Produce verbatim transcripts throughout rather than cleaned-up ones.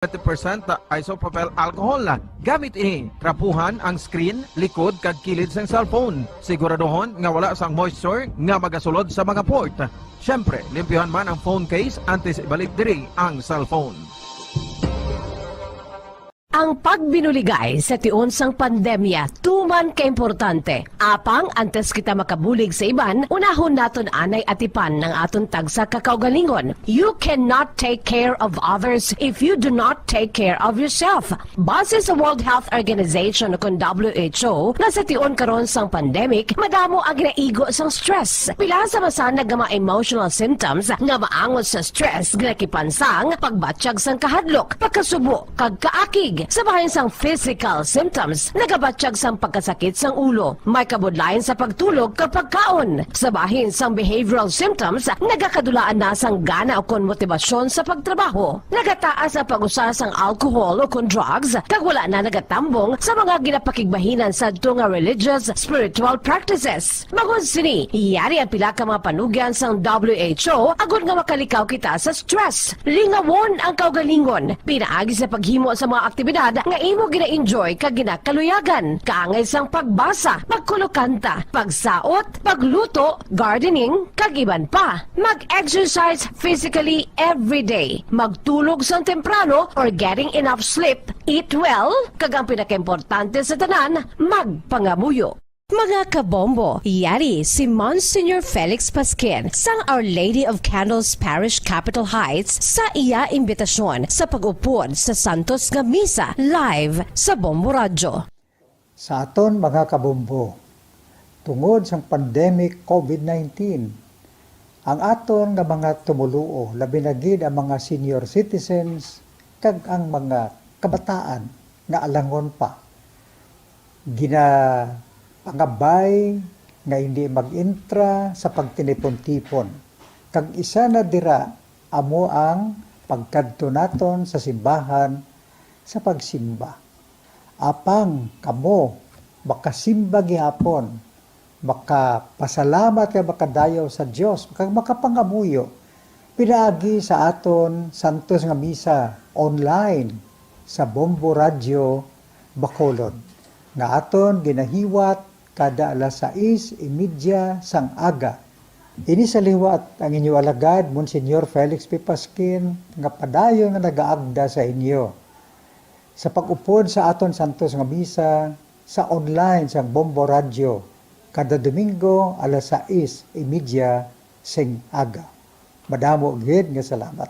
thirty percent isopropyl alcohol. Gamit ini, trapuhan ang screen, likod, kag kilid sang cellphone. Siguraduhon nga wala sang moisture nga magasulod sa mga port. Siyempre, limpyuhan man ang phone case antes ibalik diri ang cellphone. Ang pagbinuligay sa tion sang pandemya tuman ka importante. Apang antes kita makabulig sa iban, unahon naton anay atipan ang aton tagsa ka kaugalingon. You cannot take care of others if you do not take care of yourself. Base sa World Health Organization o kon W H O, nga sa tion karon sang pandemic, madamo ang ginaigo sang stress. Pila sa masanag nga mga emotional symptoms nga maangot sa stress ginakipan sang pagbatyag sang kahadlok, pagkasubo, kag kaakig. Sa bahin sang physical symptoms, nagabatyag sang pagkasakit sang ulo, may kabudlayan sa pagtulog kag pagkaon. Sa bahin sang behavioral symptoms, nagakadulaan na sang gana ukon motibasyon sa pagtrabaho. Nagataas ang pag-usa sang alcohol ukon drugs, kag wala na nagatambong sa mga ginapakigbahinan sadto nga religious, spiritual practices. Bangod sini, yari ang pila ka mga panugyan sang W H O agod nga makalikaw kita sa stress. Lingawon ang kaugalingon pinaagi sa paghimo sa mga aktibidad nga imo gina-enjoy kag ginakaluyagan, kaangay sang pagbasa, pagkulokanta, pagsaot, pagluto, gardening, kag iban pa. Mag-exercise physically every day. Magtulog sang temprano or getting enough sleep. Eat well, kag ang pinakaimportante sa tanan, magpangamuyo. Mga kabombo, yari si Monsignor Felix Pasquin sang Our Lady of Candles Parish, Capitol Heights, sa iya imbitasyon sa pag-upod sa santos nga misa live sa Bombo Radyo. Sa aton mga kabombo, tungod sang pandemic COVID nineteen, ang aton nga mga tumoluo, labi na gid ang mga senior citizens kag ang mga kabataan nga alangon pa, ginapangabay nga hindi mag-intra sa pagtinipon-tipon, kag isa na dira amo ang pagkadto naton sa simbahan sa pagsimba. Apang kamo makasimba gihapon, makapasalamat kag makadayaw sa Dios, kag makapangamuyo pinaagi sa aton santos nga misa online sa Bombo Radyo Bacolod, nga aton ginahiwat kada alas sais y media sang aga. Ini sa liwat ang inyo alagad, Monsignor Felix P. Pasquin, nga padayon nga nagaagda sa inyo sa pag-upod sa aton santos nga misa sa online sang Bombo Radyo kada Domingo alas sais y media sing aga. Madamo gid nga salamat.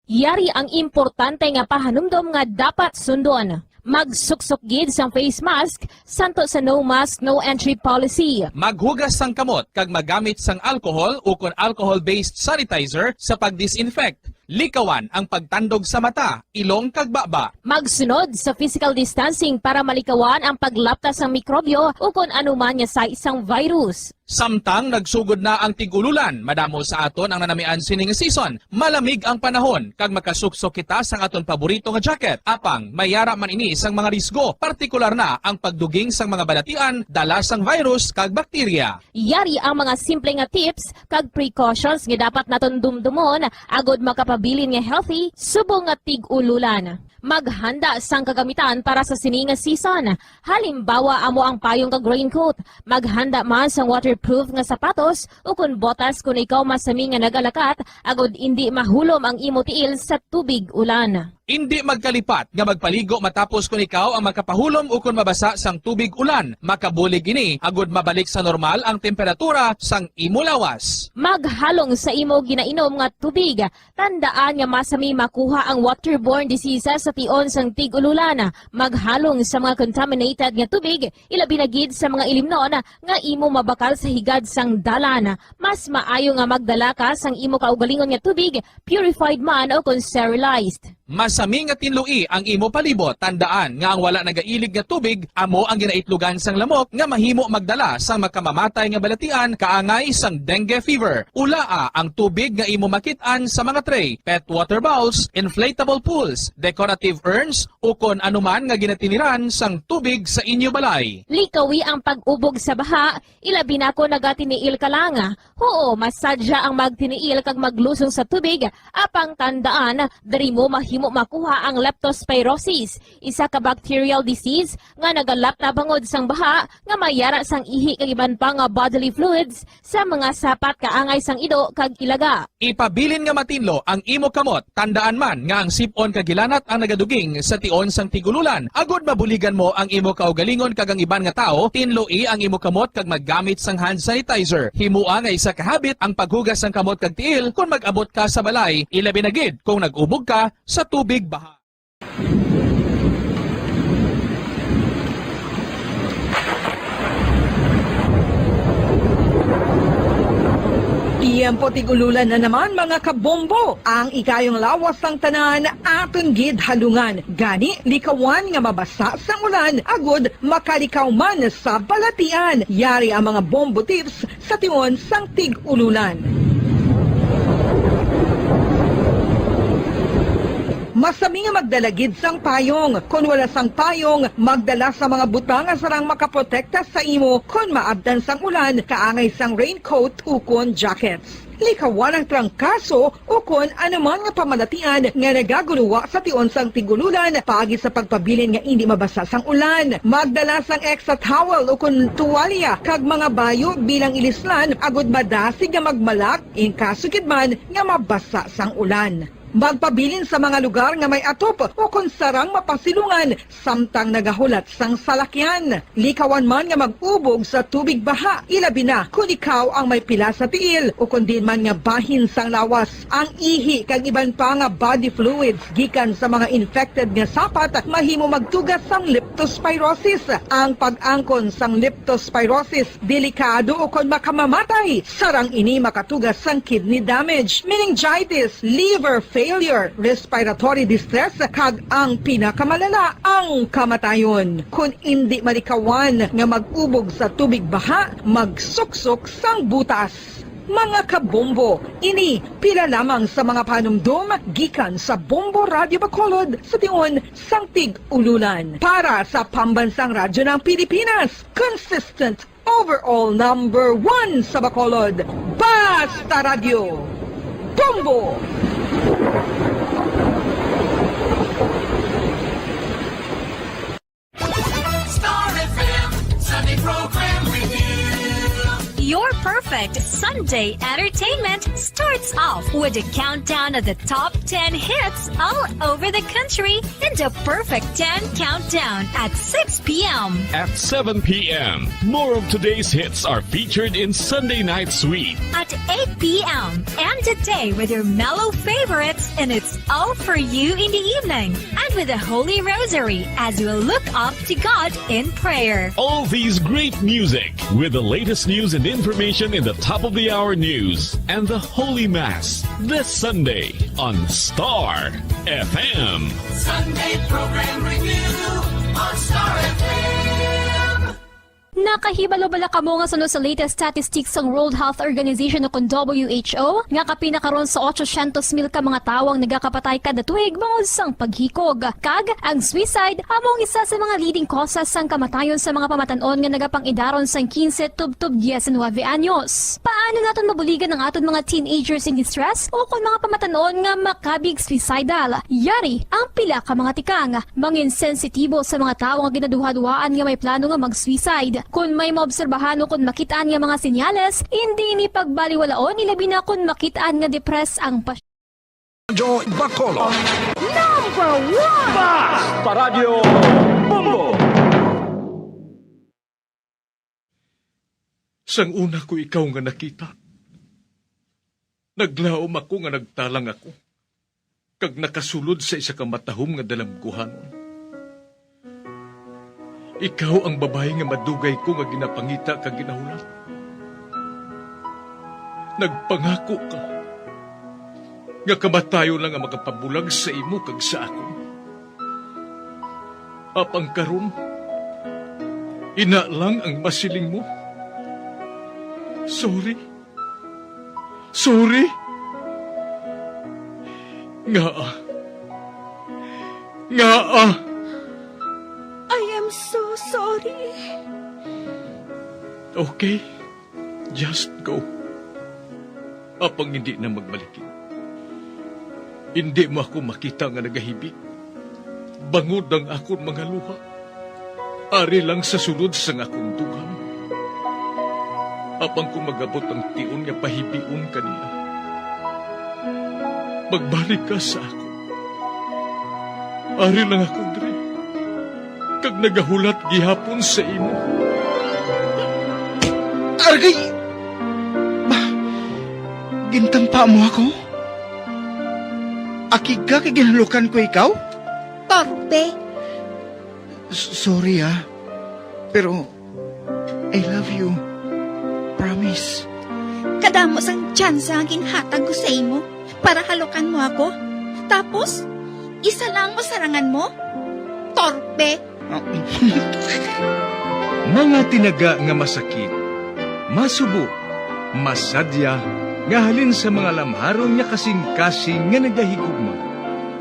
Yari ang importante nga pahanumdom nga dapat sundon. Magsuksok gid sang face mask, santo sa no mask, no entry policy. Maghugas sang kamot kag magamit sang alcohol ukon alcohol-based sanitizer sa pag-disinfect. Likawan ang pagtandog sa mata, ilong kag baba. Magsunod sa physical distancing para malikawan ang paglapta sang mikrobyo ukon anuman nga sais sang virus. Samtang nagsugod na ang tig-ululan, madamo sa aton ang nanamian sining season. Malamig ang panahon kag makasuksok kita sang aton paborito nga jacket. Apang may yara man ini sang mga risgo, partikular na ang pagduging sang mga balatian, dala sang virus kag bakterya. Yari ang mga simple nga tips kag precautions nga dapat naton dumdumon agod makapabilin nga healthy subong nga tig-ululan. Maghanda sang kagamitan para sa sini nga season. Halimbawa, amo ang payong kag raincoat. Maghanda man sang waterproof nga sapatos ukon botas kon ikaw masami nga nagalakat agod indi mahulom ang imo tiil sa tubig ulan. Indi magkalipat nga magpaligo matapos kon ikaw ang makapahulom ukon mabasa sang tubig ulan. Makabulig ini agod mabalik sa normal ang temperatura sang imo lawas. Maghalong sa imo ginainom nga tubig. Tandaan nga masami makuha ang waterborne diseases sa tion sang tig-ululan. Maghalong sa mga contaminated nga tubig, ilabi na gid sa mga ilimnon nga imo mabakal sa higad sang dalan. Mas maayo nga magdala ka sang imo kaugalingon nga tubig, purified man o kon sterilized. Masami nga tinloi ang imo palibot. Tandaan nga ang wala nagailig nga tubig amo ang ginaitlogan sang lamok nga mahimo magdala sang makamamatay nga balatian kaangay sang dengue fever. Ulaa ang tubig nga imo makit-an sa mga tray, pet water bowls, inflatable pools, decorative urns, ukon anuman nga ginatiniran sang tubig sa inyo balay. Likawi ang pag-ubog sa baha, ilabi na kon nagatiniil ka lang. Huo, masadya ang magtiniil kag maglusong sa tubig, apang tandaan, diri mo mahimo Kuha ang leptospirosis, isa ka bacterial disease nga nagalapta bangod sang baha nga may yara sang ihi kag iban pa nga bodily fluids sa mga sapat kaangay sang ido kag ilaga. Ipabilin nga matinlo ang imo kamot. Tandaan man nga ang sip-on kag hilanat ang nagaduging sa tion sang tig-ululan, agud mabuligan mo ang imo kaugalingon kag ang iban nga tawo. Tinloi ang imo kamot kag maggamit sang hand sanitizer. Himoa nga isa ka habit ang paghugas sang kamot kag tiil kon mag-abot ka sa balay, ilabi na gid kung nag-ubog ka sa tubig baha. Tiyempo tig-ululan na naman, mga kabombo. Ang ikayong lawas sang tanan aton gid halungan. Gani, likawan nga mabasa sang ulan, agud makalikaw man sa balatian. Yari ang mga bombo tips sa tion sang tig-ululan. Masami nga magdala gid sang payong. Kon wala sang payong, magdala sa mga butang nga sarang makaprotekta sa imo kon maabtan sang ulan, kaangay sang raincoat ukon jackets. Likawan ang trangkaso ukon anuman nga pamalatian nga nagaguluwa sa tion sang tig-ululan paagi sa pagpabilin nga indi mabasa sang ulan. Magdala sang extra towel ukon tuwalya kag mga bayo bilang ilislan agud madasig nga magmalak in kaso gid man nga mabasa sang ulan. Magpabilin sa mga lugar nga may atop ukon sarang mapasilungan samtang nagahulat sang salakyan. Likawan man nga mag-ubog sa tubig baha, ilabi na kon ikaw ang may pila sa tiil ukon diin man nga bahin sang lawas. Ang ihi kag iban pa nga body fluids gikan sa mga infected nga sapat mahimo magtuga sang leptospirosis. Ang pag-angkon sang leptospirosis delikado ukon makamamatay. Sarang ini makatuga sang kidney damage, meningitis, liver failure, respiratory distress, kag ang pinakamalala, ang kamatayon. Kon indi malikawan nga mag-ubog sa tubig baha, magsuksok sang butas. Mga kabombo, ini pila lamang sa mga panumdom gikan sa Bombo Radyo Bacolod sa tion sang tig-ululan. Para sa Pambansang Radyo ng Pilipinas, consistent overall number one sa Bacolod, Basta Radyo, Bombo! Star F M Sunday Program Review. Your perfect Sunday entertainment starts off with a countdown of the top ten hits all over the country in the Perfect ten Countdown at six p m. At seven p m, more of today's hits are featured in Sunday Night Sweet. At eight p m, end the day with your mellow favorites, and it's all for you in the evening. And with the Holy Rosary as you look up to God in prayer. All these great music with the latest news and information in the top of the hour news and the Holy Mass this Sunday on Star F M. Sunday Program Review on Star F M. Nakahibalo bala kamo nga suno sa latest statistics sang World Health Organization o kon W H O, nga kapin na karon sa otsosyentos mil ka mga tawo ang nagakapatay kada tuig bangod sang paghikog? Kag ang suicide amo ang isa sa mga leading causes sang kamatayon sa mga pamatan-on nga nagapang-idaron sang quince tubtob diecinuebe anyos. Paano naton mabuligan ang aton mga teenagers in distress o kon mga pamatan-on nga makabig suicidal? Yari ang pila ka mga tikang. Mangin sensitibo sa mga tawo nga ginaduhaduhaan nga may plano nga mag-suicide. Kon may maobserbahan o kon makit-an nga mga senyales, indi ini pagbaliwalaon, ilabi na kon makit-an nga depressed ang pasyente. Radyo Bacolod. Number one! Basta Radyo Bombo! Sang una ko ikaw nga nakita, naglaom ako nga nagtalang ako, kag nakasulod sa isa ka matahom nga dalamguhanon. Ikaw ang babayi nga madugay ko nga ginapangita kag ginahulat. Nagpangako ka nga kamatayon lang ang makapabulag sa imo kag sa akon. Apang karon, ina lang ang masiling mo. Sorry. Sorry. Ngaa? Ngaa? I am so sorry. Okay. Just go. Apang hindi na magbalik. Indi mo ako makita nga nagahibi, bangod ang akon mga luha, ari lang sa sulod sang akon dughan. Apang kon mag-abot ang tion nga pahibion ka niya, magbalik ka sa akon. Ari lang ako diri, kag nagahulat gihapon sa imo. Argay! Ba, gintampa mo ako? Akig ka kay ginhalukan ko ikaw? Torpe. S-, sorry, ah. Pero I love you. Promise. Kadamo sang tsansa nga ginhatag ko sa imo para halukan mo ako. Tapos, isa lang mo sarangan mo? Torpe. Mga tinaga nga masakit, masubo, masadya, nga halin sa mga lamharon nga kasing-kasing nga nagahigugma.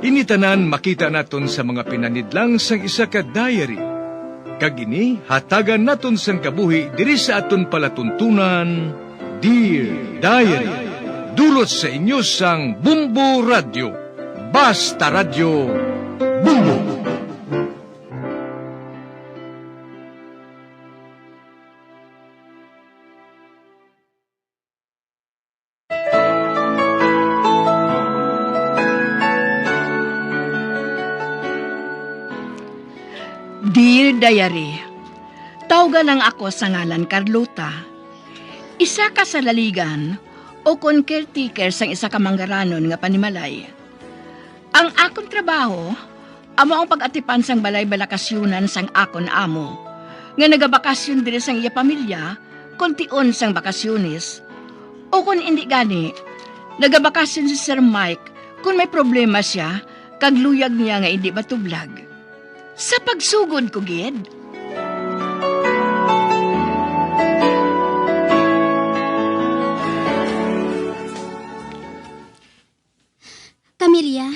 Ini tanan makita naton sa mga pinanidlang sang isa ka diary. Kag ini hatagan naton sang kabuhi diri sa aton palatuntunan, Dear Diary. Dulot sa inyo sang Bumbo Radyo. Basta Radyo, Bumbo. Dear Diary, tawga lang ako sa ngalan Carlota. Isa ka salaligan o kon caretaker sang isa ka manggaranon nga panimalay. Ang akon trabaho amo ang pag-atipan sang balay balakasyonan sang akon amo, nga nagabakasyon diri sang iya pamilya kon tion sang bakasyones. O kon indi gani, nagabakasyon si Sir Mike kon may problema sia kag luyag niya nga indi matublag. Sa pagsugod ko gid. Camelia,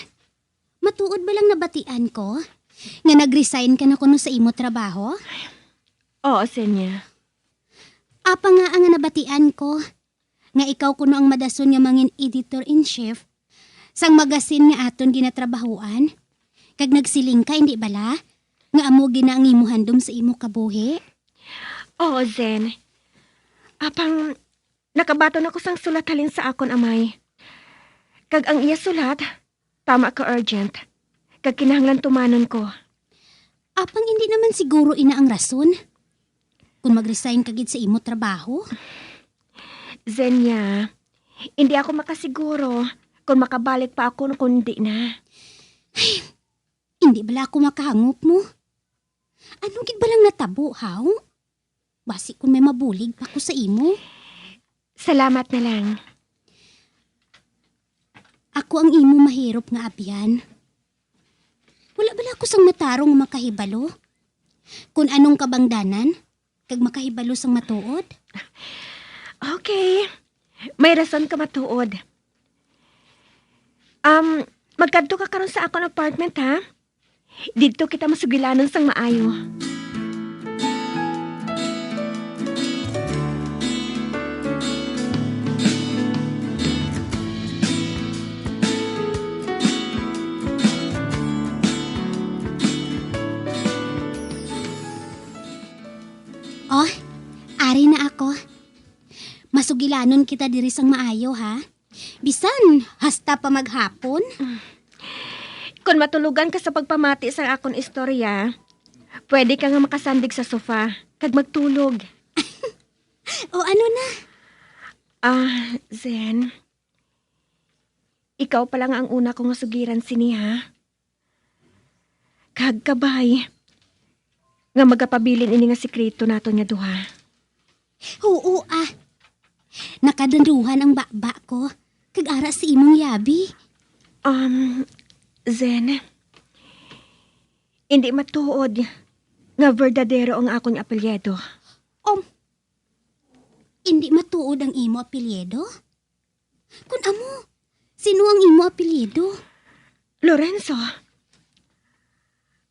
matuod ba lang nabatian ko nga nag-resign ka na kuno sa imo trabaho? Oo, Zenia. Apa nga ang nabatian ko nga ikaw kuno ang madason nga mangin editor-in-chief sang magazine nga aton ginatrabahuan? Kag nagsiling ka, indi bala, nga amo gina ang imo handom sa imo kabuhi? Oo, Zen. Apang nakabaton ako sang sulat halin sa akon amay. Kag ang iya sulat, tama ka urgent. Kag kinahanglan tumanon ko. Apang indi naman siguro ina ang rason kung mag-resign ka gid sa imo trabaho? Zenia, hindi ako makasiguro kung makabalik pa ako kung di na. Ay, hindi bala ako makahangop mo. Ano gid balang natabo, haw? Basi kung may mabulig pa ko sa imo. Salamat na lang. Ako ang imo mahirop nga abyan. Wala bala ako sang matarong nga makahibalo kung anong kabangdanan kag makahibalo sang matuod? Okay. May rason ka matuod. Um, magkadto ka karon sa akon apartment, ha? Didto kita masugilanon sang maayo. Oh, ari na ako. Masugilanon kita diri sang maayo, ha? Bisan hasta pa maghapon. Kon matulogan ka sa pagpamati sa akon istorya, pwede ka nga makasandig sa sofa kag magtulog. O ano na? Ah, Zen, ikaw pa lang ang una ko nga sugiran sini, ha? Kag kabay nga magapabilin ini nga sikreto naton nga duha. Oo, ah. Nakadanduhan ang baba ko, kag ara sa imong yabi. Um, Zen, hindi matuod nga verdadero ang akon apelyido. Um, hindi matuod ang imo apelyido? Kun amo, sino ang imo apelyido? Lorenzo.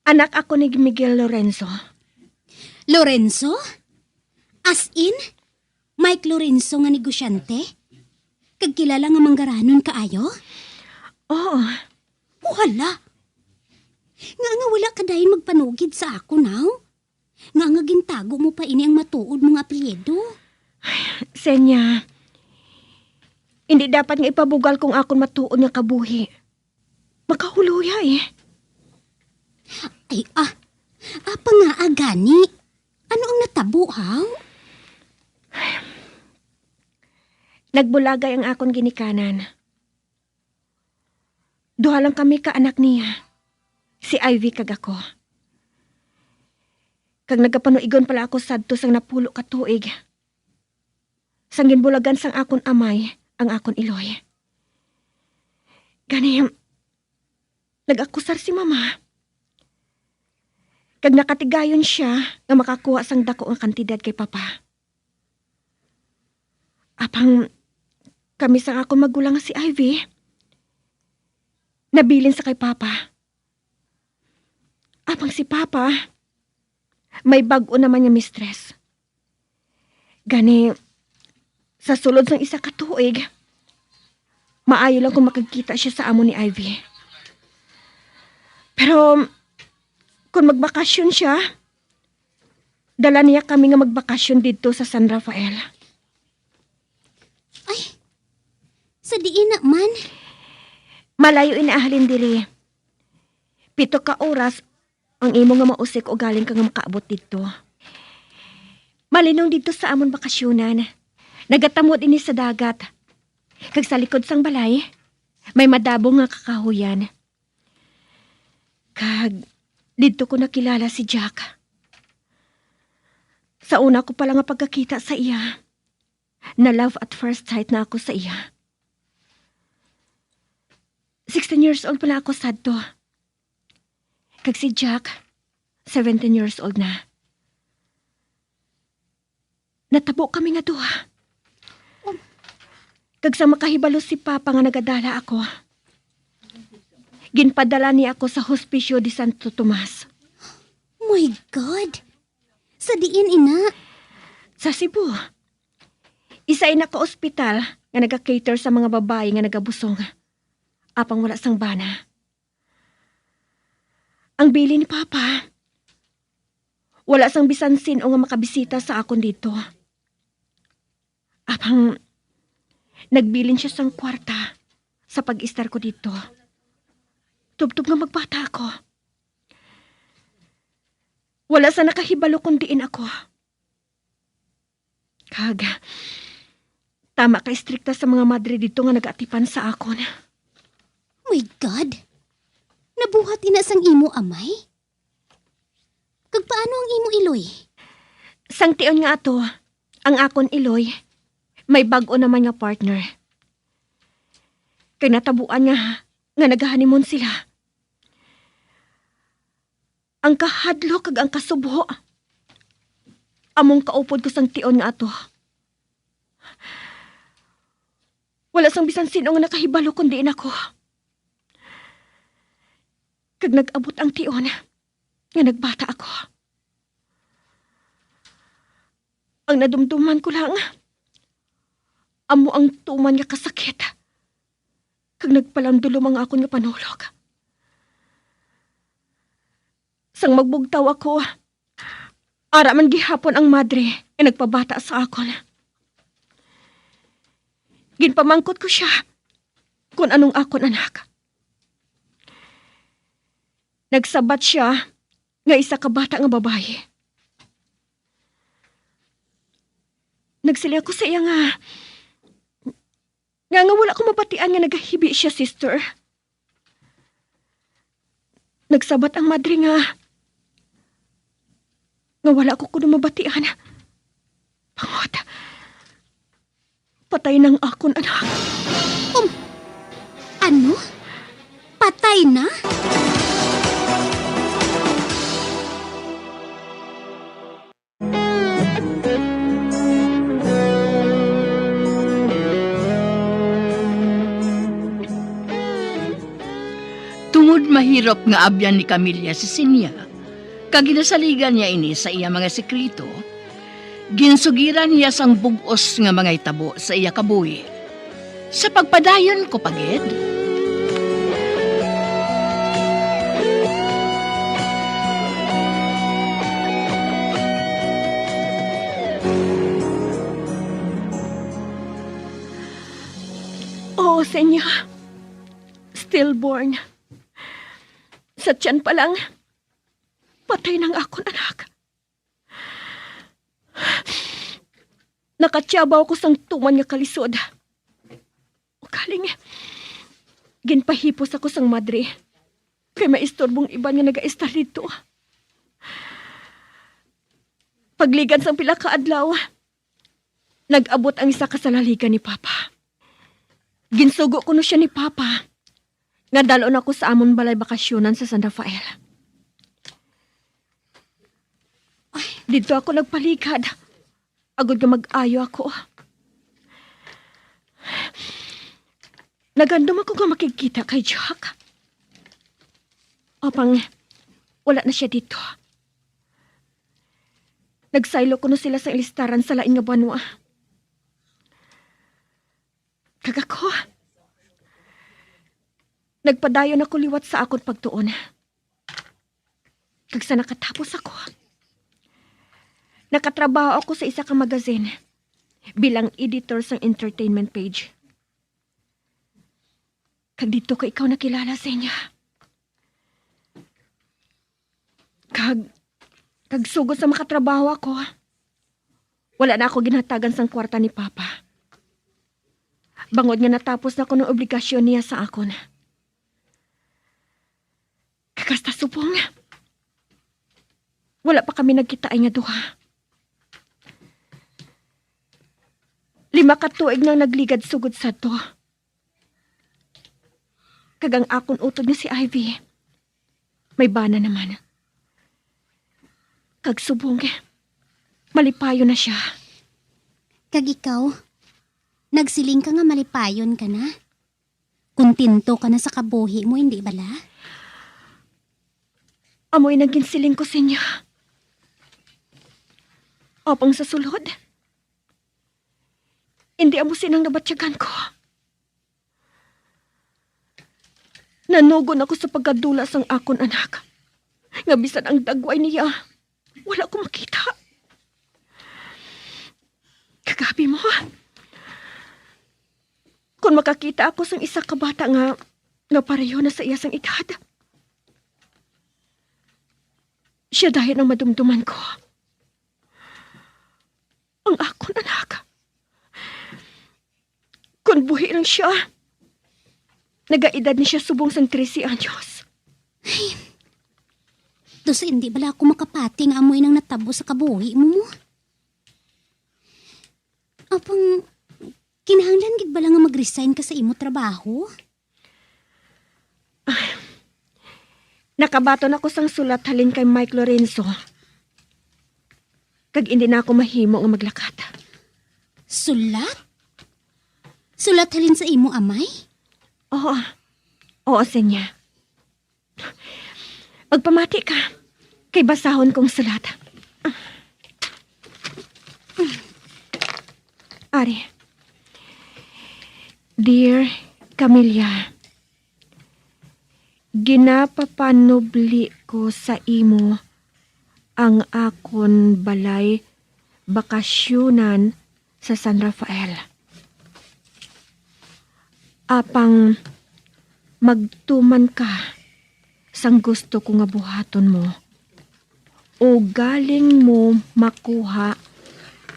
Anak ako ni Miguel Lorenzo. Lorenzo? As in, Mike Lorenzo nga negosyante? Kag kilala nga manggaranon kaayo? Oo. Oh, hala! Nga nga wala ka dayon magpanugid sa akon, haw? Nga nga gintago mo pa ini ang matuod mo nga apelyido? Senya, hindi dapat nga ipabugal kong akon matuod nga kabuhi. Makahuloya eh. Ay, ah, apa nga, ah, gani? Ano ang natabo, haw? Nagbulagay ang akon ginikanan. Duha lang kami ka anak niya, si Ivy kag ako. Kag nagapanuigon pala ako sadto sang napulo ka tuig, sang ginbulagan sang akon amay ang akon iloy. Gani, nag-akusar si Mama. Kag nakatigayon sia nga makakuha sang dako nga kantidad kay Papa. Apang kami sang akon magulang nga si Ivy, nabilin sa kay Papa. Apang si Papa, may bag-o naman nga mistress. Gani, sa sulod sang isa ka tuig, maayo lang kung makagkita siya sa amo ni Ivy. Pero, kung magbakasyon siya, dala niya kami nga magbakasyon didto sa San Rafael. Ay, sa diin na man? Malayo ini ahalin diri. Pito ka oras ang imo nga mausik ugaling ka nga makaabot didto. Malinong didto sa amon bakasyonan. Nagatamod ini sa dagat. Kag sa likod sang balay, may madabong nga kakahuyan. Kag didto ko nakilala si Jack. Sa una ko pala nga pagkakita sa iya, na love at first sight na ako sa iya. Sixteen years old pala ako sadto. Kag si Jack, seventeen years old na. Natabo kami nga duha. Kag sa makahibalo si Papa nga nagadala ako, ginpadala niya ako sa Hospicio de Santo Tomas. My God! Sa diin ina? Sa Cebu. Isa ina ka ospital nga naga-cater sa mga babayi nga nagabusong, apang wala sang bana. Ang bilin ni Papa, wala sang bisan sin-o nga makabisita sa akon didto. Apang nagbilin sia sang kwarta sa pag-estar ko didto, tubtob nga magbata ako. Wala sa nakahibalo kon diin ako. Kag tama ka istrikta sa mga madre didto nga nagaatipan sa akon. My God! Nabuhat ina sang imo amay? Kag paano ang imo iloy? Sang tion nga ato, ang akon iloy may bag-o naman nga partner. Kay natabuan nga, nga nagahoneymoon sila. Ang kahadlok kag ang kasubho, among kaupod ko sang tion nga ato. Wala sang bisan sin-o nga nakahibalo kon diin ako. Kag nag-abot ang tion nga nagbata ako. Ang nadumduman ko lang, amo ang tuman nga kasakit, kag nagpalandulom ang akon nga panulog. Sang magbugtaw ako, ara man gihapon ang madre nga nagpabata sa akon. Ginpamangkot ko sia kon anong akon anak. Nagsabat sia nga isa ka bata nga babayi. Nagsiling ako sa iya nga, nga, nga wala ko mabatian nga nagahibi sia, sister. Nagsabat ang madre nga, nga wala ko kuno mabatian. Pangot, patay nang akon anak. Um, ano? Patay na? Tungod mahirop nga abyan ni Camilla si Sinya, kag ginasaligan niya ini sa iya mga sekreto, ginsugiran niya sang bug-os nga mga hitabo sa iya kabuhi. Sa pagpadayon ko pa gid. Senya, stillborn. Sa tiyan pa lang, patay nang akon anak. Nakatiyabaw ko sang tuman nga kalisod. Ugaling, ginpahipos ako sang madre, kay may istorbong iban nga nagaistar didto. Pagligad sang pila ka adlaw, nag-abot ang isa ka salaligan ni Papa. Ginsugo kuno sia ni Papa nga dal-on ako sa amon balay bakasyonan sa San Rafael. Ay, didto ako nagpaligad, agod nga mag-ayo ako. Nagandom ako nga makigkita kay Jack. Apang wala na sia didto. Nagsaylo kuno sila sa listaran sa lain nga banwa. Kag ako, nagpadayon ako liwat sa akon pagtuon. Kag sa nakatapos ako, nakatrabaho ako sa isa ka magazine bilang editor sang entertainment page. Kag didto ko ikaw nakilala, Senya. Kag, kag sugod sa makatrabaho ako, wala na ako ginhatagan sang kwarta ni Papa. Bangod nga natapos na kuno ang obligasyon niya sa akon. Kag hasta subong, wala pa kami nagkitaay nga duha. Lima ka tuig nang nagligad sugod sadto. Kag ang akon utod nga si Ivy, may bana naman. Kag subong, malipayon na sia. Kag ikaw, nagsiling ka nga malipayon ka na? Kontento ka na sa kabuhi mo, indi bala? Amo ina ginsiling ko, Senya. Apang sa sulod, indi amo sina ang nabatyagan ko. Nanugon ako sa pagkadula sang akon anak, nga bisan ang dagway niya, wala ko makita. Kag abi mo, kon makakita ako sang isa ka bata nga, nga pareho na sa iya sang edad, sia dayon ang madumduman ko. Ang akon anak. Kon buhi lang sia, nagaedad ni sia subong sang trese anyos. Ay, dos, hindi bala ako makapati nga amo inang natabo sa kabuhi mo mo. Apang, kinahanglan gid bala nga mag-resign ka sa imo trabaho? Nakabaton ako sang sulat halin kay Mike Lorenzo. Kag indi na ako mahimo nga maglakat. Sulat? Sulat halin sa imo amay? Oo. Oo, Senya. Magpamati ka, kay basahon kong sulat. Ari. Dear Camilla, ginapapanubli ko sa imo ang akon balay bakasyonan sa San Rafael. Apang magtuman ka sang gusto ko nga buhaton mo, ugaling mo makuha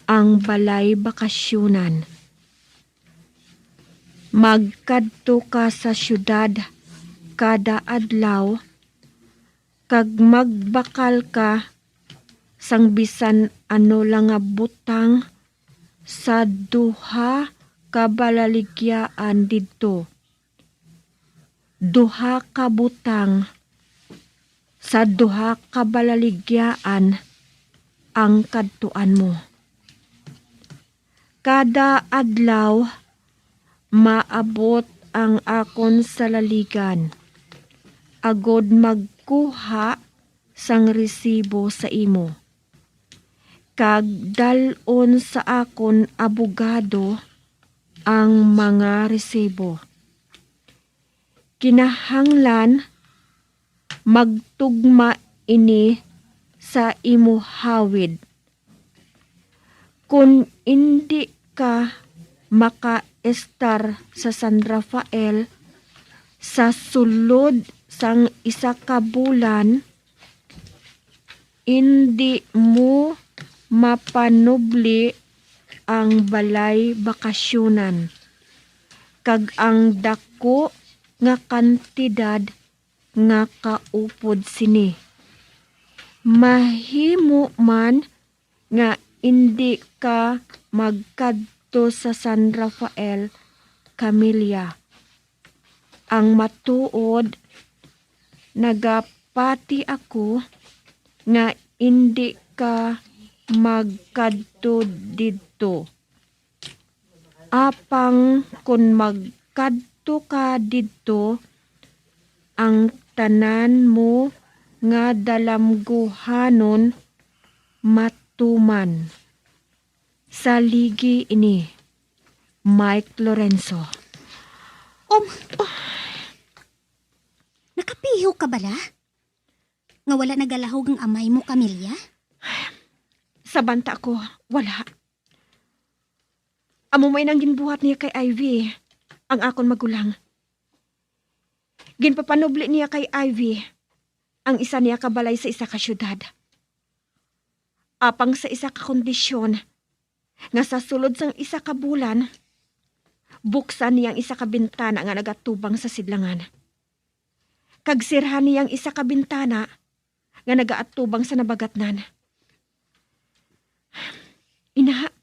ang balay bakasyonan. Magkadto ka sa siyudad kada adlaw kag magbakal ka sang bisan ano lang nga butang sa duha ka balaligyaan didto. Duha ka butang sa duha ka balaligyaan ang kadtuan mo. Kada adlaw, maabot ang akon salaligan agod magkuha sang resibo sa imo, kag dal-on sa akon abogado ang mga resibo. Kinahanglan magtugma ini sa imo hawid. Kon indi ka makaestar sa San Rafael sa sulod sang isa ka bulan, indi mo mapanubli ang balay bakasyonan, kag ang daku nga kantidad nga kaupod sini. Mahimo man nga indi ka magkadto sa San Rafael, Camilla. Ang matuod, nagapati ako nga indi ka magkadto didto. Apang kon magkadto ka didto, ang tanan mo nga dalamguhanon matuman. Saligi ini, Mike Lorenzo. Um, oh, nakapiho ka bala? Nga wala nagalahog ang amay mo, Camilla? Sa banta ko, wala. Amo may nang ginbuhat niya kay Ivy, ang akon magulang. Ginpapanubli niya kay Ivy ang isa niya ka balay sa isa ka syudad. Apang sa isa ka kondisyon, nga sa sulod sang isa ka bulan, buksan niya ang isa ka bintana nga nagatubang sa sidlangan. Kag sirhan niya ang isa ka bintana nga nagaatubang sa nabagatnan. Ina,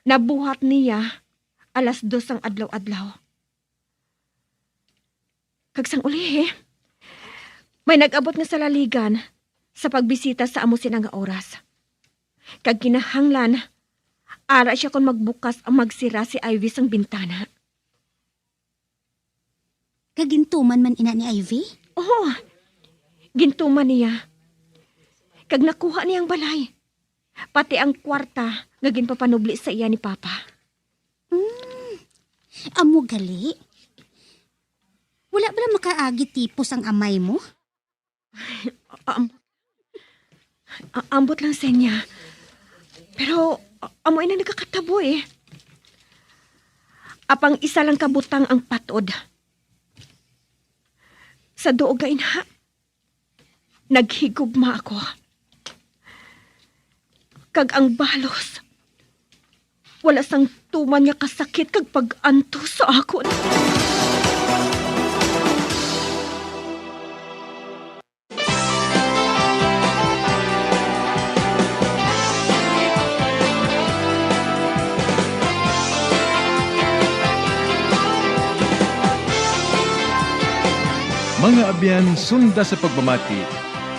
nabuhat niya alas dos sang adlaw-adlaw. Kag sang ulihi, may nag-abot nga salaligan sa pagbisita sa amo sina nga oras. Kag kinahanglan, ara siya kon magbukas ang magsira si Ivy sang bintana. Kag gintuman man ina ni Ivy? Oo, gintuman niya. Kag nakuha niya ang balay, pati ang kwarta nga ginpapanubli sa iya ni Papa. Hmm, amo gali. Wala bala makaagi tipos ang amay mo? Am-, a-, ambot lang, Senya. Pero, a-, amo ina nagakatabo, eh. Apang isa lang ka butang ang patod. Sa duog nga ina, naghigugma ako. Kag ang balos, wala sang tuman nga kasakit kag pag-antos sa akon. Mga abyan, sunda sa pagpamati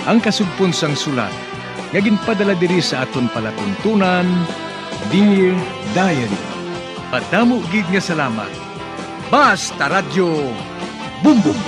ang kasugpon sang sulat nga ginpadala diri sa aton palatuntunan, Dear Diary. Madamo gid nga salamat. Basta Radyo, Bumbong.